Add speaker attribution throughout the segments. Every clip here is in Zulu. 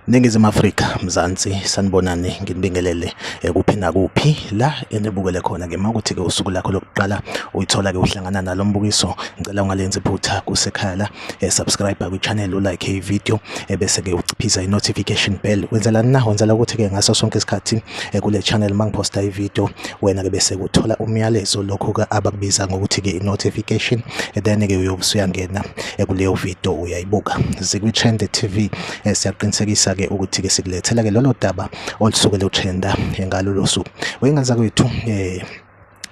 Speaker 1: Ningizimu Afrika, Mzansi, sanibonani, nginibingelele kuphi nakuphi la enibukele khona ke. Mawukuthi ke usuku lakho lokuqala uyithola ke uhlangana nalo mbukiso, ngicela ungalenzi iphutha, kusekhaya la, subscribe kwi-channel, ulike i-video, bese ke uciphisa i-notification bell. Wenzelani na? Wenzela ukuthi ke ngaso sonke isikhathi kule channel mangiphosta i-video, wena ke bese kuthola umyalezo, lokho ke abakubiza ngokuthi ke i-notification, then ke uyobe usuyangena kuleyo video uyayibuka. Zikwi-Trend TV, siyaqinisekisa ke ukuthi ke sikulethela ke lolo daba olusuke lutrenda ngalolo suku. Wengane zakwethu,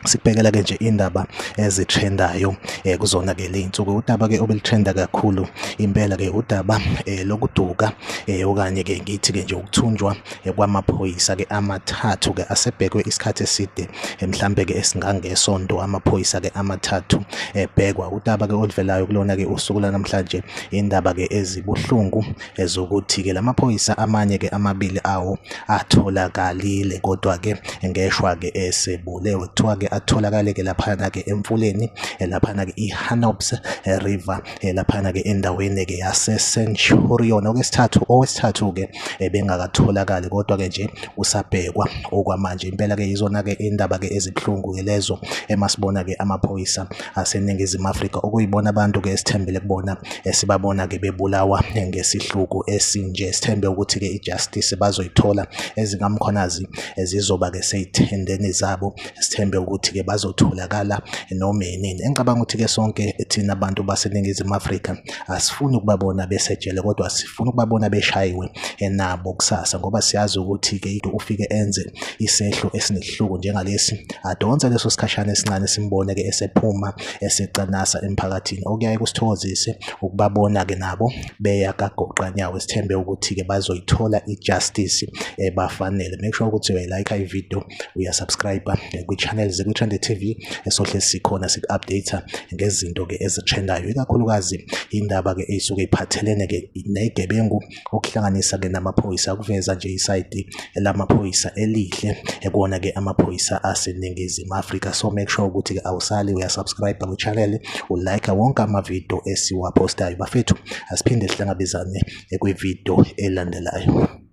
Speaker 1: sikubhekela ke nje indaba ezitrendayo kuzona ke ley'nsuku. Udaba ke obelitrenda kakhulu impela ke udaba lokuduka, okanye ke ngithi ke nje ukuthunjwa kwamaphoyisa ke amathathu ke asebhekwe isikhathi eside, mhlambe ke esingangesonto, amaphoyisa ke amathathu ebhekwa. Udaba ke oluvelayo kulona ke usuku lanamhlanje, indaba ke ezibuhlungu ezokuthi ke lamaphoyisa amanye ke amabili awo atholakalile, kodwa ke ngeshwa ke esebulewe. Kuthiwa ke atholakale ke laphana ke emfuleni, laphana ke iHanops River, laphana ke endaweni ke yase Centurion. Okwesithathu, owesithathu ke bengakatholakali, kodwa ke nje usabhekwa okwamanje. Impela ke yizona ke indaba ke ezibuhlungu ke lezo emasibona ke amaphoyisa aseNingizimu Afrika, okuyibona abantu ke esithembele kubona, esibabona ke bebulawa ngesihluku esinje. Sithembe ukuthi ke ijustice bazoyithola, ezikaMkhwanazi zizoba ke seyithendeni zabo. Sithembe ukuthi ke bazotholakala noma inini. Engicabanga ukuthi ke sonke thina abantu baseNingizimu Afrika asifuni ukubabona besejele, kodwa sifuna ukubabona beshayiwe nabo kusasa, ngoba siyazi ukuthi ke ufike enze isehlo esinesihluku njengalesi, adonse leso sikhashana esincane, simbone ke esephuma esecanasa emphakathini. Okuyaye kusithokozise ukubabona ke nabo beya kagoqanyawo. Sithembe ukuthi ke bazoyithola ijustice ebafanele. Make sure ukuthi uyayilike i-video, uyasubscribe kwi-channel zikwi-Trend TV, esohle sikhona siku-update ngezinto ke ezitrendayo, ikakhulukazi indaba ke eyisuke iphathelene ke negebengu, okuhlanganisa ke namaphoyisa, kuveza nje isayidi lamaphoyisa elihle ekuwona ke amaphoyisa aseNingizimu Afrika. So make sure ukuthi ke awusali, uyasubscribe kwi-channel, ulike wonke amavidiyo esiwaphostayo. Bafethu, asiphinde sihlangabezane kwividiyo elandelayo.